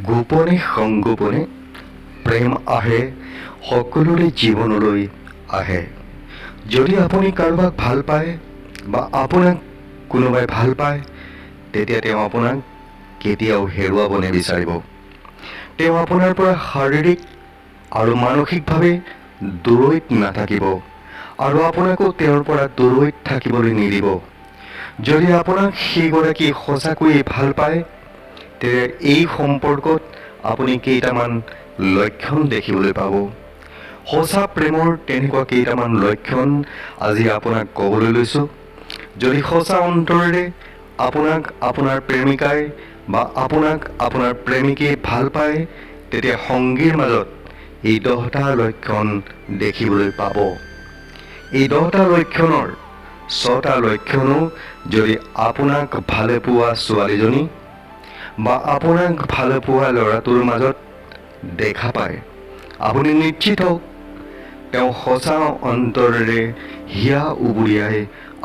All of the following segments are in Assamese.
গোপনে সংগোপনে প্ৰেম আহে, সকলোৰে জীৱনলৈ আহে। যদি আপুনি কাৰোবাক ভাল পায় বা আপোনাক কোনোবাই ভাল পায়, তেতিয়া তেওঁ আপোনাক কেতিয়াও হেৰুৱাব নিবিচাৰিব। তেওঁ আপোনাৰ পৰা শাৰীৰিক আৰু মানসিকভাৱে দূৰৈত নাথাকিব আৰু আপোনাকো তেওঁৰ পৰা দূৰৈত থাকিবলৈ নিদিব। যদি আপোনাক সেইগৰাকী সঁচাকৈয়ে ভাল পায়, তেতিয়া এই সম্পৰ্কত আপুনি কেইটামান লক্ষণ দেখিবলৈ পাব। সঁচা প্ৰেমৰ তেনেকুৱা কেইটামান লক্ষণ আজি আপোনাক ক'বলৈ লৈছোঁ। যদি সঁচা অন্তৰেৰে আপোনাক আপোনাৰ প্ৰেমিকাই বা আপোনাক আপোনাৰ প্ৰেমিকে ভাল পায়, তেতিয়া সংগীৰ মাজত এই 10টা লক্ষণ দেখিবলৈ পাব। এই 10টা লক্ষণৰ ছটা লক্ষণো যদি আপোনাক ভালে পোৱা ছোৱালীজনী বা আপোনাক ভালে পোৱা ল'ৰাটোৰ মাজত দেখা পায়, আপুনি নিশ্চিত হওক, তেওঁ সঁচা অন্তৰেৰে হিয়া উবুৰিয়াই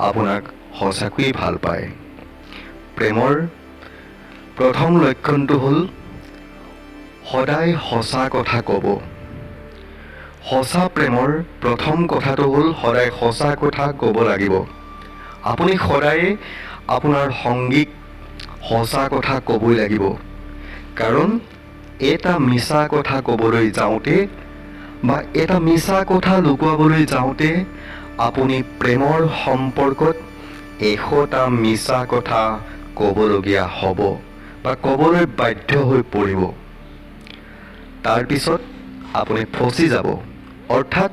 আপোনাক সঁচাকৈয়ে ভাল পায়। প্ৰেমৰ প্ৰথম লক্ষণটো হ'ল সদায় সঁচা কথা ক'ব। সঁচা প্ৰেমৰ প্ৰথম কথাটো হ'ল সদায় সঁচা কথা ক'ব লাগিব। আপুনি সদায়ে আপোনাৰ সংগীক সঁচা কথা ক'বই লাগিব, কাৰণ এটা মিছা কথা ক'বলৈ যাওঁতে বা এটা মিছা কথা লুকুৱাবলৈ যাওঁতে আপুনি প্ৰেমৰ সম্পৰ্কত 100টা মিছা কথা ক'বলগীয়া হ'ব বা ক'বলৈ বাধ্য হৈ পৰিব। তাৰপিছত আপুনি ফচি যাব। অৰ্থাৎ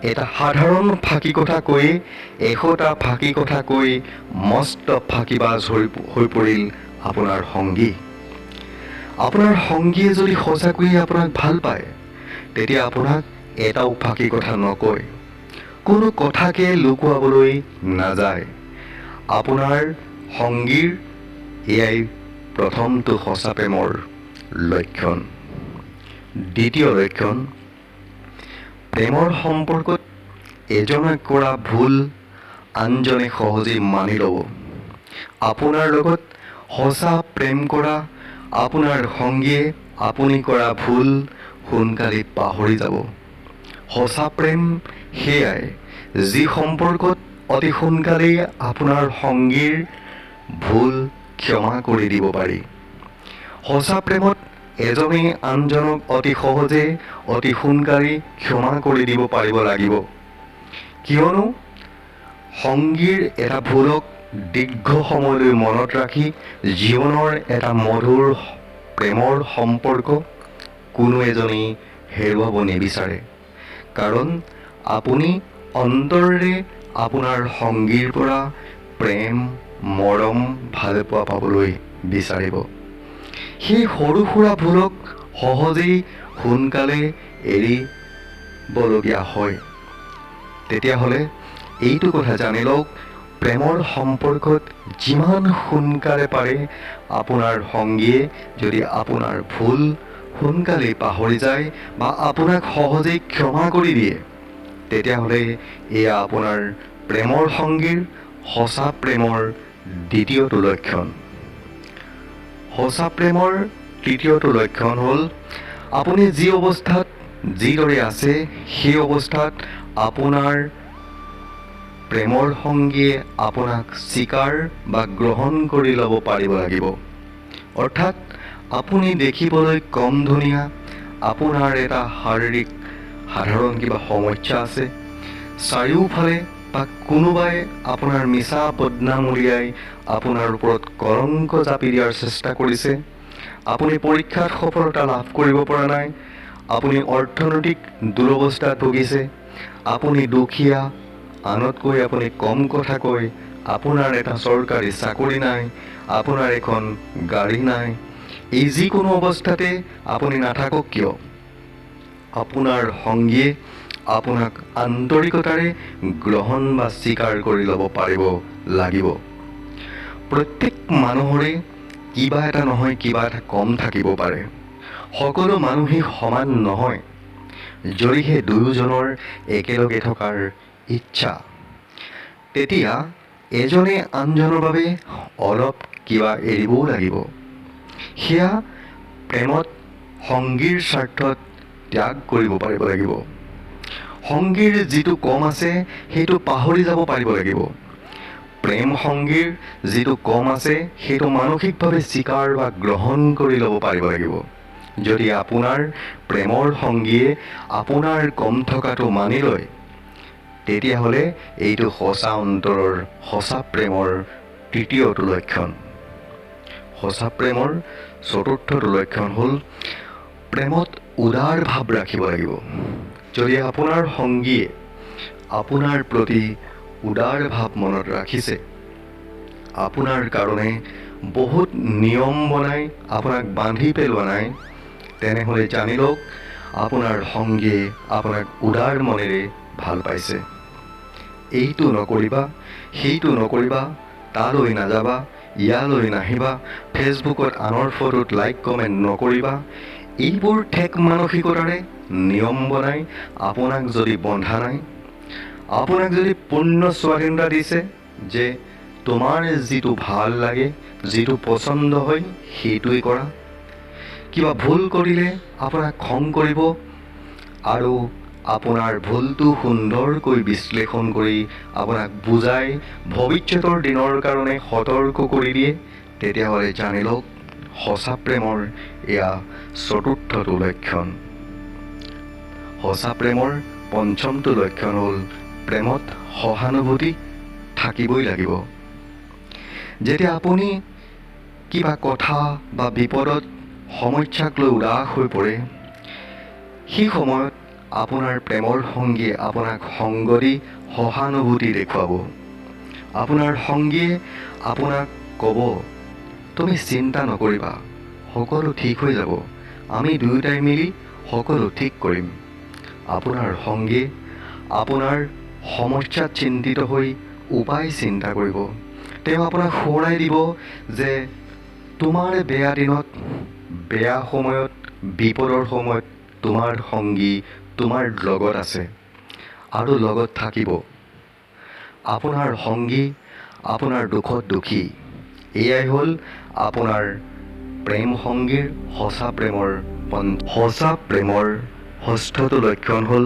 এটা সাধাৰণ ফাঁকি কথা কৈ, 100টা ফাঁকি কথা কৈ মস্ত ফাঁকিবাজ হৈ পৰিল আপোনাৰ সংগী। আপোনাৰ সংগীয়ে যদি সঁচাকৈয়ে আপোনাক ভাল পায়, তেতিয়া আপোনাক এটাও ফাঁকি কথা নকয়, কোনো কথাকে লুকুৱাবলৈ নাযায়। আপোনাৰ সংগীৰ এয়াই প্ৰথমটো সঁচা প্ৰেমৰ লক্ষণ। দ্বিতীয় লক্ষণ, প্ৰেমৰ সম্পৰ্কত এজনে কৰা ভুল আনজনে সহজেই মানি ল'ব। আপোনাৰ লগত সঁচা প্ৰেম কৰা আপোনাৰ সংগীয়ে আপুনি কৰা ভুল সোনকালে পাহৰি যাব। সঁচা প্ৰেম সেয়াই, যি সম্পৰ্কত অতি সোনকালেই আপোনাৰ সংগীৰ ভুল ক্ষমা কৰি দিব পাৰি। সঁচা প্ৰেমত এজনে আনজনক অতি সহজে, অতি সোনকালেই ক্ষমা কৰি দিব পাৰিব লাগিব, কিয়নো সংগীৰ এটা ভুলক দীৰ্ঘ সময়লৈ মনত ৰাখি জীৱনৰ এটা মধুৰ প্ৰেমৰ সম্পৰ্ক কোনো এজনেই হেৰুৱাব নিবিচাৰে, কাৰণ আপুনি অন্তৰেৰে আপোনাৰ সংগীৰ পৰা প্ৰেম, মৰম, ভালপোৱা পাবলৈ বিচাৰিব। সেই সৰু সুৰা ভুলক সহজেই সোনকালে এৰিবলগীয়া হয়। তেতিয়াহ'লে এইটো কথা জানি লওক, প্ৰেমৰ সম্পৰ্কত যিমান সোনকালে পাৰে আপোনাৰ সংগীয়ে যদি আপোনাৰ ভুল সোনকালেই পাহৰি যায় বা আপোনাক সহজেই ক্ষমা কৰি দিয়ে, তেতিয়াহ'লে এয়া আপোনাৰ প্ৰেমৰ সংগীৰ সঁচা প্ৰেমৰ দ্বিতীয়টো লক্ষণ। সঁচা প্ৰেমৰ তৃতীয়টো লক্ষণ হ'ল আপুনি যি অৱস্থাত যিদৰে আছে, সেই অৱস্থাত আপোনাৰ প্ৰেমৰ সংগীয়ে আপোনাক স্বীকাৰ বা গ্ৰহণ কৰি ল'ব পাৰিব লাগিব। অৰ্থাৎ আপুনি দেখিবলৈ কম ধুনীয়া, আপোনাৰ এটা শাৰীৰিক সাধাৰণ কিবা সমস্যা আছে, চাৰিওফালে বা কোনোবাই আপোনাৰ মিছা বদনাম উলিয়াই আপোনাৰ ওপৰত কলংক জাপি দিয়াৰ চেষ্টা কৰিছে, আপুনি পৰীক্ষাত সফলতা লাভ কৰিব পৰা নাই, আপুনি অৰ্থনৈতিক দুৰৱস্থাত ভুগিছে, আপুনি দুখীয়া, আনতকৈ আপুনি কম কথা কয়, আপোনাৰ এটা চৰকাৰী চাকৰি নাই, আপোনাৰ এখন গাড়ী নাই, এই যিকোনো অৱস্থাতে আপুনি নাথাকক কিয়, আপোনাৰ সংগীয়ে আপোনাক আন্তৰিকতাৰে গ্ৰহণ বা স্বীকাৰ কৰি ল'ব পাৰিব লাগিব। প্ৰত্যেক মানুহৰে কিবা এটা নহয় কিবা এটা কম থাকিব পাৰে। সকলো মানুহেই সমান নহয়। যদিহে দুয়োজনৰ একেলগে থকাৰ ইচ্ছা, তেতিয়া এজনে আনজনৰ বাবে অলপ কিবা এৰিবও লাগিব। সেয়া প্ৰেমত সংগীৰ স্বাৰ্থত ত্যাগ কৰিব পাৰিব লাগিব। সংগীৰ যিটো কম আছে সেইটো পাহৰি যাব পাৰিব লাগিব। প্ৰেম সংগীৰ যিটো কম আছে সেইটো মানসিকভাৱে স্বীকাৰ বা গ্ৰহণ কৰি ল'ব পাৰিব লাগিব। যদি আপোনাৰ প্ৰেমৰ সংগীয়ে আপোনাৰ কম থকাটো মানি লয়, তেতিয়াহ'লে এইটো সঁচা অন্তৰৰ সঁচা প্ৰেমৰ তৃতীয়টো লক্ষণ। সঁচা প্ৰেমৰ চতুৰ্থটো লক্ষণ হ'ল প্ৰেমত উদাৰ ভাৱ ৰাখিব লাগিব। যদি আপোনাৰ সংগীয়ে আপোনাৰ প্ৰতি উদাৰ ভাৱ মনত ৰাখিছে, আপোনাৰ কাৰণে বহুত নিয়ম বনাই আপোনাক বান্ধি পেলোৱা নাই, তেনেহ'লে জানি লওক আপোনাৰ সংগীয়ে আপোনাক উদাৰ মনেৰে ভাল পাইছে। এইটো নকৰিবা, সেইটো নকৰিবা, তালৈ নাযাবা, ইয়ালৈ নাহিবা, ফেচবুকত আনৰ ফটোত লাইক কমেণ্ট নকৰিবা, এইবোৰ ঠেক মানসিকতাৰে নিয়ম বনাই আপোনাক যদি বন্ধা নাই, আপোনাক যদি পূৰ্ণ স্বাধীনতা দিছে যে তোমাৰ যিটো ভাল লাগে, যিটো পচন্দ হয় সেইটোৱেই কৰা, কিবা ভুল কৰিলে আপোনাক খং কৰিব আৰু আপোনাৰ ভুলটো সুন্দৰকৈ বিশ্লেষণ কৰি আপোনাক বুজাই ভৱিষ্যতৰ দিনৰ কাৰণে সতৰ্ক কৰি দিয়ে, তেতিয়াহ'লে জানি লওক সঁচা প্ৰেমৰ এয়া চতুৰ্থটো লক্ষণ। সঁচা প্ৰেমৰ পঞ্চমটো লক্ষণ হ'ল প্ৰেমত সহানুভূতি থাকিবই লাগিব। যেতিয়া আপুনি কিবা কথা বা বিপদত সমস্যাক লৈ উদাস হৈ পৰে, সেই সময়ত আপোনাৰ প্ৰেমৰ সংগীয়ে আপোনাক সংগ দি সহানুভূতি দেখুৱাব। আপোনাৰ সংগীয়ে আপোনাক ক'ব, তুমি চিন্তা নকৰিবা, সকলো ঠিক হৈ যাব, আমি দুয়োটাই মিলি সকলো ঠিক কৰিম। আপোনাৰ সংগীয়ে আপোনাৰ সমস্যাত চিন্তিত হৈ উপায় চিন্তা কৰিব। তেওঁ আপোনাক সোঁৱৰাই দিব যে তোমাৰ বেয়া দিনত, বেয়া সময়ত, বিপদৰ সময়ত তোমাৰ সংগী তোমাৰ লগত আছে আৰু লগত থাকিব। আপোনাৰ সংগী আপোনাৰ দুখত দুখী। এয়াই হ'ল আপোনাৰ প্ৰেম সংগীৰ সঁচা প্ৰেমৰ সঁচা প্ৰেমৰ ষষ্ঠটো লক্ষণ হ'ল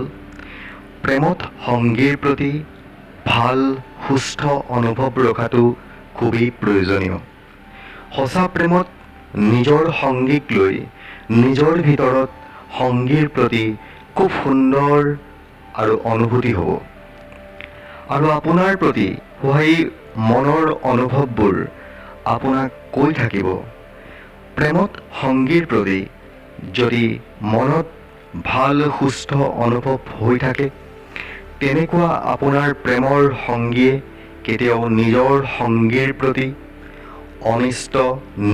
প্ৰেমত সংগীৰ প্ৰতি ভাল সুস্থ অনুভৱ ৰখাটো খুবেই প্ৰয়োজনীয়। সঁচা প্ৰেমত নিজৰ সংগীক লৈ নিজৰ ভিতৰত সংগীৰ প্ৰতি খুব সুন্দৰ আৰু অনুভূতি হ'ব আৰু আপোনাৰ প্ৰতি হোৱা এই মনৰ অনুভৱবোৰ আপোনাক কৈ থাকিব। প্ৰেমত সংগীৰ প্ৰতি যদি মনত ভাল সুস্থ অনুভৱ হৈ থাকে, তেনেকুৱা আপোনাৰ প্ৰেমৰ সংগীয়ে কেতিয়াও নিজৰ সংগীৰ প্ৰতি অনিষ্ট,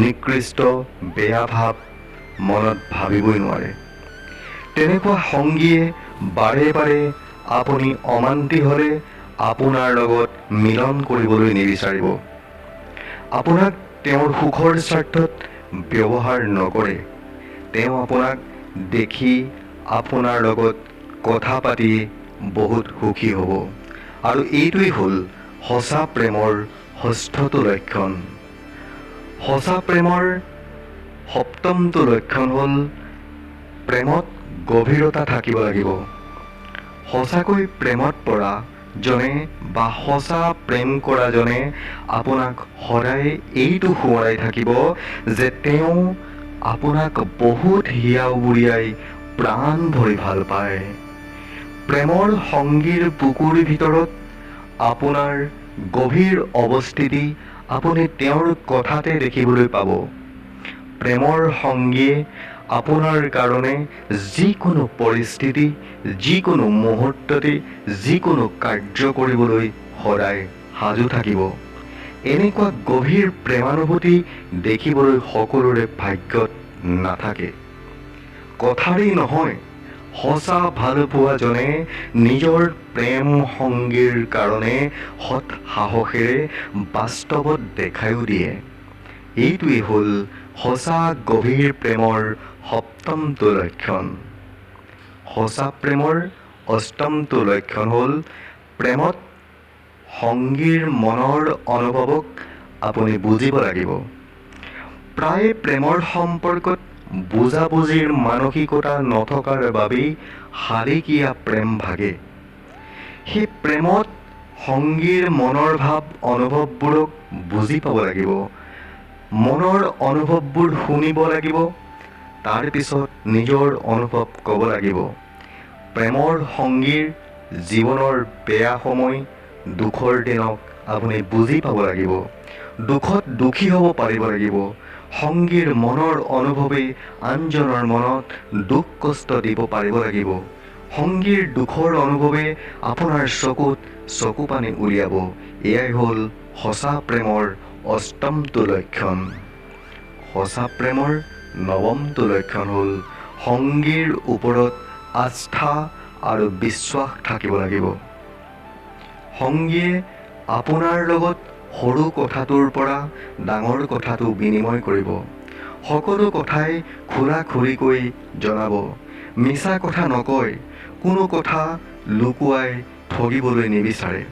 নিকৃষ্ট, বেয়া ভাৱ মনত ভাবিবই নোৱাৰে। তেনেকুৱা সংগীয়ে বাৰে বাৰে আপুনি অমান্তি হ'লে আপোনাৰ লগত মিলন কৰিবলৈ নিবিচাৰিব। আপোনাক তেওঁৰ সুখৰ স্বাৰ্থত ব্যৱহাৰ নকৰে। তেওঁ আপোনাক দেখি আপোনাৰ লগত কথা পাতি বহুত সুখী হ'ব। আৰু এইটোৱেই হ'ল সঁচা প্ৰেমৰ ষষ্ঠটো লক্ষণ। সঁচা প্ৰেমৰ সপ্তমটো লক্ষণ হ'ল প্ৰেমত গভীৰতা থাকিব লাগিব। সঁচাকৈ প্ৰেমত পৰা জনে বা সঁচা প্ৰেম কৰাজনে আপোনাক সদায় এইটো সোঁৱৰাই থাকিব যে তেওঁ আপোনাক বহুত হিয়া উবুৰিয়াই প্ৰাণ ভৰি ভাল পায়। প্ৰেমৰ সংগীৰ বুকুৰ ভিতৰত আপোনাৰ গভীৰ অৱস্থিতি আপুনি তেওঁৰ কথাতে দেখিবলৈ পাব। প্ৰেমৰ সংগীয়ে আপোনাৰ কাৰণে যিকোনো পৰিস্থিতি, যিকোনো মুহূৰ্ততে যিকোনো কাৰ্য কৰিবলৈ সদায় সাজু থাকিব। এনেকুৱা গভীৰ প্ৰেমানুভূতি দেখিবলৈ সকলোৰে ভাগ্যত নাথাকে। কথাৰেই নহয়, সঁচা ভালপোৱাজনে নিজৰ প্ৰেম সংগীৰ কাৰণে সৎ সাহসেৰে বাস্তৱত দেখায়ো দিয়ে। এইটোৱেই হ'ল সঁচা গভীৰ প্ৰেমৰ সপ্তমটো লক্ষণ। সঁচা প্ৰেমৰ অষ্টমটো লক্ষণ হ'ল প্ৰেমত সংগীৰ মনৰ অনুভৱক আপুনি বুজিব লাগিব। প্ৰায় প্ৰেমৰ সম্পৰ্কত বুজাবুজিৰ মানসিকতা নথকাৰ বাবেই শালিকীয়া প্ৰেম ভাগে। সেই প্ৰেমত সংগীৰ মনৰ ভাৱ অনুভৱবোৰক বুজি পাব লাগিব, মনৰ অনুভৱবোৰ শুনিব লাগিব, তাৰপিছত নিজৰ অনুভৱ ক'ব লাগিব। প্ৰেমৰ সংগীৰ জীৱনৰ বেয়া সময়, দুখৰ দিনক আপুনি বুজি পাব লাগিব, দুখত দুখী হ'ব পাৰিব লাগিব। সংগীৰ মনৰ অনুভৱে আনজনৰ মনত দুখ কষ্ট দিব পাৰিব লাগিব। সংগীৰ দুখৰ অনুভৱে আপোনাৰ চকুত চকু পানী উলিয়াব। এয়াই হ'ল সঁচা প্ৰেমৰ অষ্টমটো লক্ষণ। সঁচা প্ৰেমৰ নৱমটো লক্ষণ হ'ল সংগীৰ ওপৰত আস্থা আৰু বিশ্বাস থাকিব লাগিব। সংগীয়ে আপোনাৰ লগত সৰু কথাটোৰ পৰা ডাঙৰ কথাটো বিনিময় কৰিব, সকলো কথাই খোলা খুলিকৈ জনাব, মিছা কথা নকয়, কোনো কথা লুকুৱাই ঠগিবলৈ নিবিচাৰে।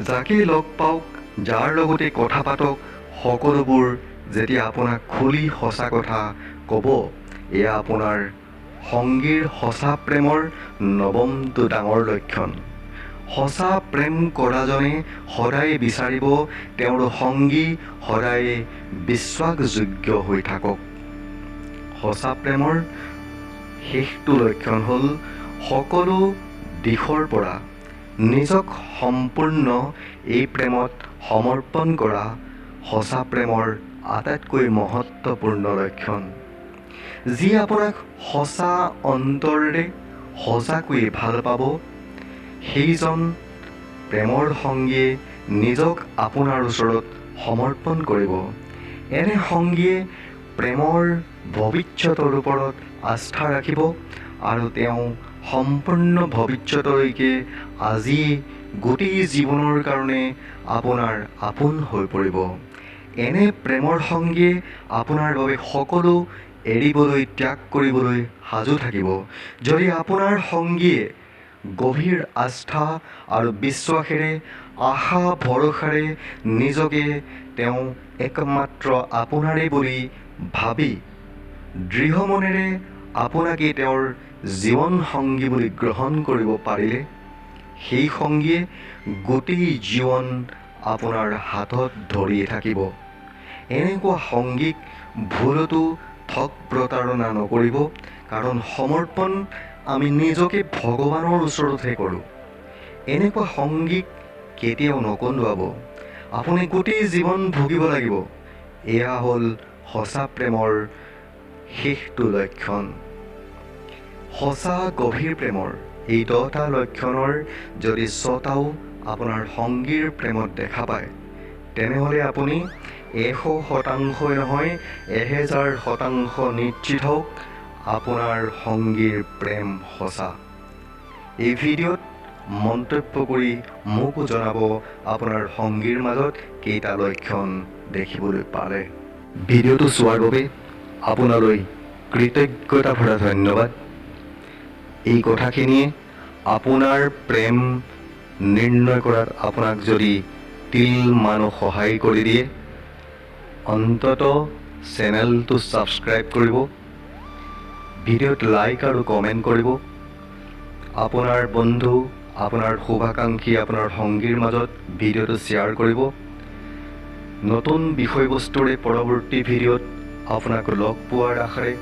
যাকে লগ পাওক, যাৰ লগতে কথা পাতক, সকলোবোৰ যেতিয়া আপোনাক খুলি সঁচা কথা ক'ব, এয়া আপোনাৰ সংগীৰ সঁচা প্ৰেমৰ নৱমটো ডাঙৰ লক্ষণ। সঁচা প্ৰেম কৰাজনে সদায় বিচাৰিব তেওঁৰ সংগী সদায় বিশ্বাসযোগ্য হৈ থাকক। সঁচা প্ৰেমৰ শেষটো লক্ষণ হ'ল সকলো দিশৰ পৰা নিজক সম্পূৰ্ণ এই প্ৰেমত সমৰ্পণ কৰা সঁচা প্ৰেমৰ আটাইতকৈ মহত্বপূৰ্ণ লক্ষণ। যি আপোনাক সঁচা অন্তৰেৰে সঁচাকৈয়ে ভাল পাব, সেইজন প্ৰেমৰ সংগীয়ে নিজক আপোনাৰ ওচৰত সমৰ্পণ কৰিব। এনে সংগীয়ে প্ৰেমৰ ভৱিষ্যতৰ ওপৰত আস্থা ৰাখিব আৰু তেওঁ সম্পূৰ্ণ ভৱিষ্যতলৈকে আজি গোটেই জীৱনৰ কাৰণে আপোনাৰ আপোন হৈ পৰিব। এনে প্ৰেমৰ সংগীয়ে আপোনাৰ বাবে সকলো এৰিবলৈ, ত্যাগ কৰিবলৈ সাজু থাকিব। যদি আপোনাৰ সংগীয়ে গভীৰ আস্থা আৰু বিশ্বাসেৰে, আশা ভৰসাৰে নিজকে তেওঁ একমাত্ৰ আপোনাৰে বুলি ভাবি দৃঢ় মনেৰে আপোনাকে তেওঁৰ জীৱন সংগী বুলি গ্ৰহণ কৰিব পাৰিলে, সেই সংগীয়ে গোটেই জীৱন আপোনাৰ হাতত ধৰিয়ে থাকিব। এনেকুৱা সংগীক ভুলতো ঠগ প্ৰতাৰণা নকৰিব, কাৰণ সমৰ্পণ আমি নিজকে ভগৱানৰ ওচৰতহে কৰোঁ। এনেকুৱা সংগীক কেতিয়াও নকন্দুৱাব, আপুনি গোটেই জীৱন ভুগিব লাগিব। এয়া হ'ল সঁচা প্ৰেমৰ শেষটো লক্ষণ। সঁচা গভীৰ প্ৰেমৰ এই 10টা লক্ষণৰ যদি 6টাও আপোনাৰ সংগীৰ প্ৰেমত দেখা পায়, তেনেহ'লে আপুনি 100%ই নহয় 1000% নিশ্চিত হওক আপোনাৰ সংগীৰ প্ৰেম সঁচা। এই ভিডিঅ'ত মন্তব্য কৰি মোকো জনাব আপোনাৰ সংগীৰ মাজত কেইটা লক্ষণ দেখিবলৈ পালে। ভিডিঅ'টো চোৱাৰ বাবে আপোনালৈ কৃতজ্ঞতা ভৰা ধন্যবাদ। এই কথাখিনিয়ে আপোনাৰ প্ৰেম নিৰ্ণয় কৰাত আপোনাক যদি তিল মানো সহায় কৰি দিয়ে, অন্তত চেনেলটো ছাবস্ক্ৰাইব কৰিব, ভিডিঅ'ত লাইক আৰু কমেণ্ট কৰিব, আপোনাৰ বন্ধু, আপোনাৰ শুভাকাংক্ষী, আপোনাৰ সংগীৰ মাজত ভিডিঅ'টো শ্বেয়াৰ কৰিব। নতুন বিষয়বস্তুৰে পৰৱৰ্তী ভিডিঅ'ত আপোনাক লগ পোৱাৰ আশাৰে